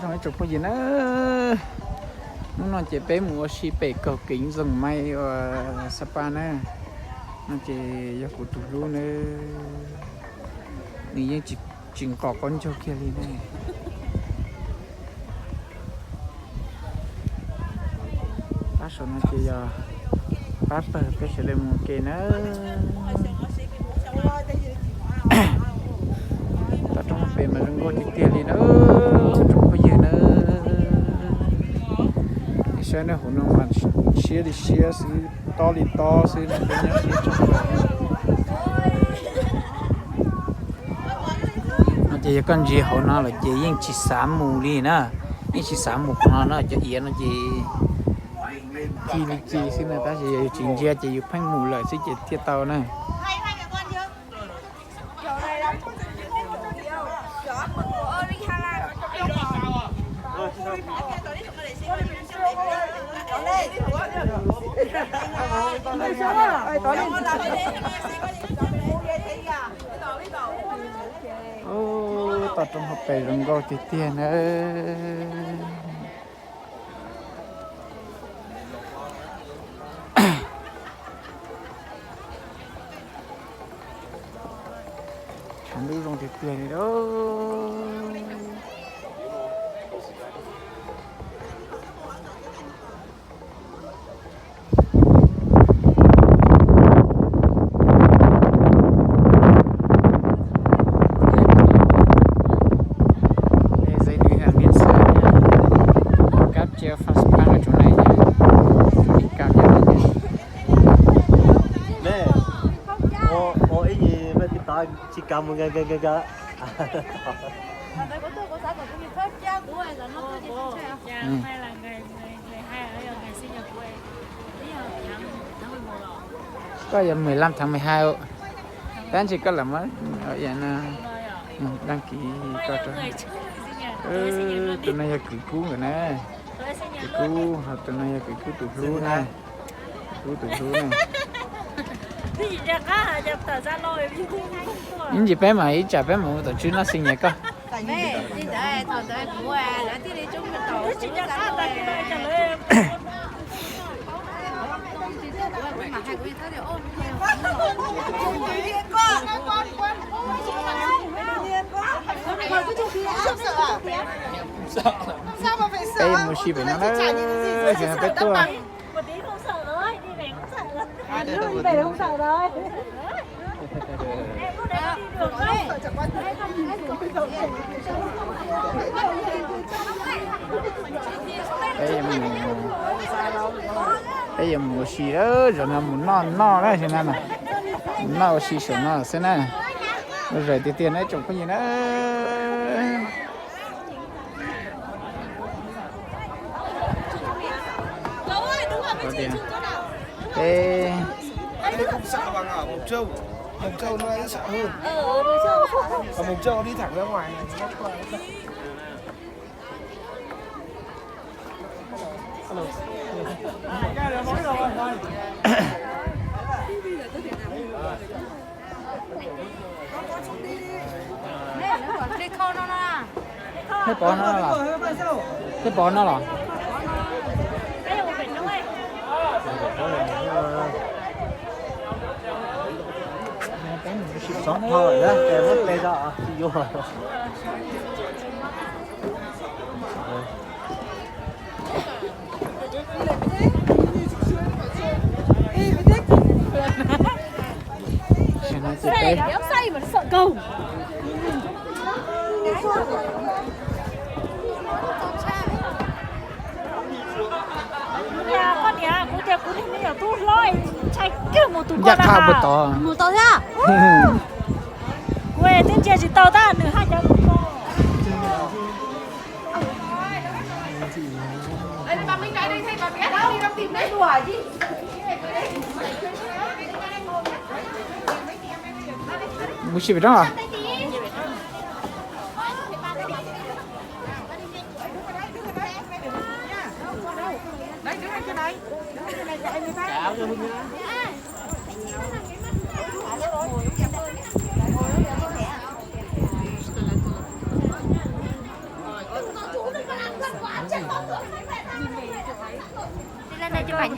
Ib tsoom phooj ywg na, hnub no ces peb mus ua si pem kaum kev zoom maiv uas Sapa na, no ces yog kuv tus hlub na, nws yeej tsis nqos qaub ncaug kiag li ne. Pab saum no ces yog pab pawg peb sawv daws mus ua ke na. Toj roob pem mas zoo nkauj tiag tiag li na, tsoom phooj ywg na. Nej saib nej hauv no mas siab li siab xwb, tob li tob xwb, nyob siab tshaj plaws. No ces yog koj ntsia hauv no lawm ces yeej tsis xav mus li na, yeej tsis xav mus qhov no na, cov iav no ces ci li ci xwb na, tab sis yog yus tsis ntsia ces yus pheej mus lawm xwb ces thiaj tau na. Ub, toj roob hauv pes zoo nkauj tiag tiag na. Tshav ntuj zoo tiag tiag li lauj. Kab cia fas pab rau nej, kab cia. Ua ib yim tsis kam mus nka nka nka nka. Koj yog mười lăm tháng mười hai, tab sis koj lam muab đăng ký koj rau. Tus no yog kwv Kub nkawd na. Kwv Kub, ho tus no yog kwv Kub tus hlub na. Kub tus hlub na. Ib ntsis peb mam ib tsam peb mus tom tswb no xi nyiam koj. Peb mus si pem no na, peb tuaj. Peb yuav mus ua si, zaum no mus noj noj na, mus noj ua si saum no xwb na. Ua zais tiag tiag na tsoom phooj ywg na. Thiab pov no los? Thiab pov no los? Xov pho lawm na, ces muab ple tso, tsis yuav. Koj niam, kuv tias kuv niag me nyuam tub hlob ntshai kawg mus tus ko na. Mus tau thiab. Kuv twb ntsia tsis tau tab nws haj cov tus ko. Mus si pem roob los?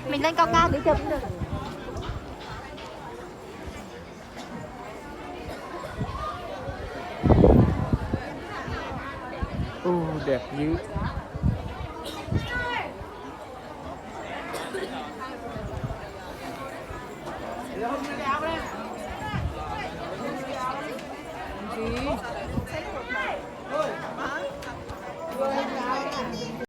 Mình lên cao cao tí được. Ui, đẹp dữ.